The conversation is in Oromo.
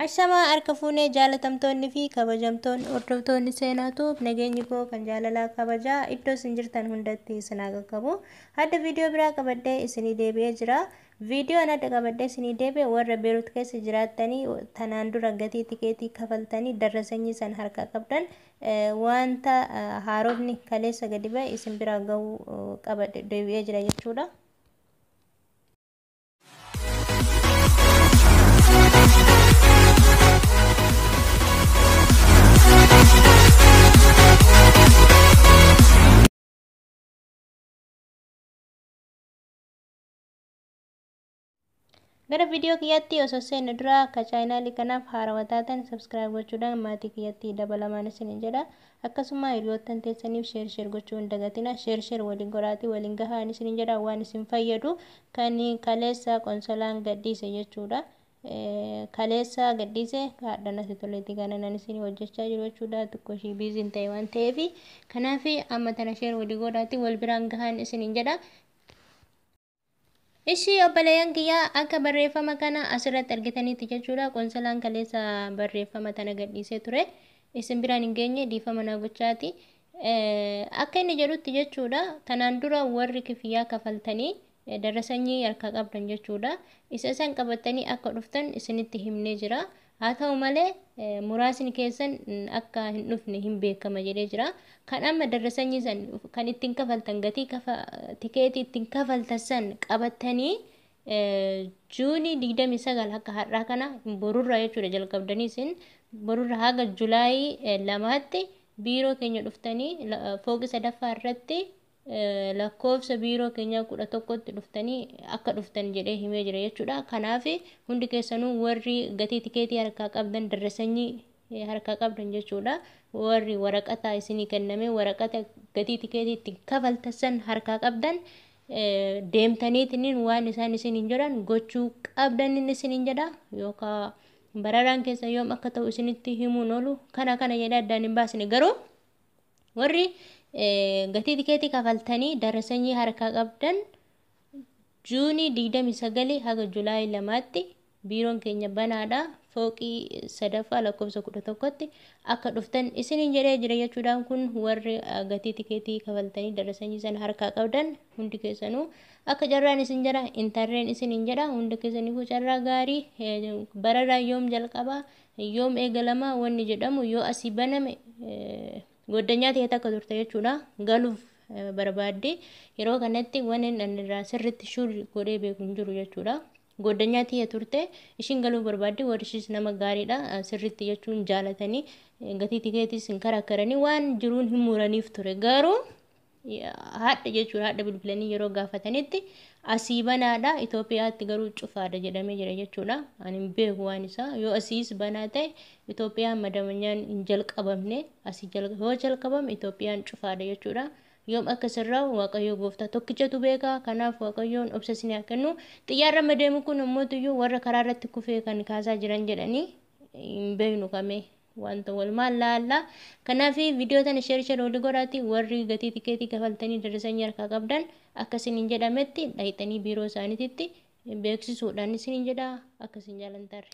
Ashamaa harka fuunee jaalatamtoonni fi kabajamtoonni hordoftoonni seenaatuuf nageenyi koo kan jaalalaa kabajaa iddoo isin jirtan hundatti isin haa qaqqabu. Hadda viidiyoo biraa qabadhee isinii deebi'ee jira. Viidiyoon adda qabadhee isinii deebi'e warra Beerut keessa jiraattanii tanaan dura gatii tikeetii kafaltanii darrasanyii san harkaa qabdan wanta haarofni kaleessa gadi ba'e isin biraa gahuu qabadhe deebi'ee jira jechuudha. Gara viidiyoo kiyyaatti osoo seenne dura akka chaayinaalii kanaaf haarawaa taatan subscribe gochuudhaan maatii kiyyatti dabalamaan isiniin jedha. Akkasuma hiriyoottan teessaniif share share gochuu hin dagatina. Share share waliin goraatii waliin gahaan isiniin jedha waan isin fayyadu kan kaleessa qonsolaan gadhiise jechuudha. Kaleessa gadhiise haadha toleetti kana nan isin hojjechaa jiru jechuudha. Xiqqoo ishii biiziin ta'e waan ta'eef kanaaf amma tana share walii godhaatii wal biraan gahaan isiniin jedha. Ishii obboleeyyan kiyyaa akka barreeffama kana asirratti argitanitti jechuudha. Qonsolaan kaleessa barreeffama tana gadhiisee ture. Isin biraan hin geenye dhiifama naa gochaati. Akka inni jedhutti jechuudha. Tanaan dura warri kifiyyaa kafaltanii darrasanyii harkaa qabdan jechuudha. Isa isaan qabatanii akka dhuftan isinitti himnee jira. Haa ta'u malee muraasni keessan akka hin dhufne hin beekama jedhee jira. Kan amma darrasanyii san kan ittiin kafaltan gatii tikeetii ittiin kafaltan san qabatanii juunii 29 akka har'aa kana borurra jechuudha jalqabdanii isin borurra haga julaayii 2tti biiroo keenya dhuftanii fooqii sadaffaa irratti lakkoofsa biiroo keenyaa 11tti dhuftanii akka dhuftan jedhee himee jira jechuudha. Kanaaf hundi keessanuu warri gatii tikeetii harkaa qabdan darrasanyii harkaa qabdan jechuudha. Warri waraqata isinii kenname waraqata gatii tikeetii ittiin kafaltan san harkaa qabdan deemtaniitiin waan isaan isiniin jedhan gochuu qabdan inni isiniin jedha yookaan bararaan keessa yoom akka ta'u isinitti himuun oolu kana kana jedhee addaan hin baasne garuu warri gatii tikeetii kafaltanii darrasanyii harkaa qabdan juunii 29 haga julaayii 2tti biiroon keenya banaadha. Fooqii sadaffaa lakkoofsa 11tti akka dhuftan isiniin jedhee jira jechuudhaan kun warri gatii tikeetii kafaltanii darrasanyii sana harkaa qabdan hundi keessanuu akka carraan isin jedha intarreen isiniin jedha hundi keessaniifuu carraa gaarii bararaa yoom jalqabaa yoom eegalamaa wanni jedhamu yoo asii baname goddanyaa ta'e takka turte jechuudha galuuf barbaadde yeroo kanatti wanni inni irraa sirriitti shuur godhee beeku hin jiru jechuudha. Goddanyaa ta'e turte ishiin galuu barbaadde warri ishiis nama gaariidha sirriitti jechuun jaalatanii gatii tikeetiis hin karakkaranii waan jiruun hin muraniif ture garuu haadha jechuudha haadha bilbilanii yeroo gaafatanitti asii banaadha Itoophiyaatti garuu cufaadha jedhamee jira jechuudha. Ani hin beeku waan isaa yoo asiis banaa ta'e Itoophiyaan madamanyaan hin jalqabamne asii yoo jalqabame Itoophiyaan cufaadha jechuudha. Yoom akka sirraa Waaqayyo gooftaa tokkichatu beeka. Kanaaf Waaqayyoon obsa isin haa kennu. Xiyyaarra deemu kun immoo warra karaa irratti kufee kan kaasaa jiran jedhanii hin beeknu kamee wanta walumaan laalla. Kanaaf viidiyoo tana share share walii godhaati warri gatii tikeetii kafaltanii darrasanyii harkaa qabdan akka isiniin jedhametti dhayxanii biiroo isaaniititti beeksisuudhaan isiniin jedha akka isin jaalantarre.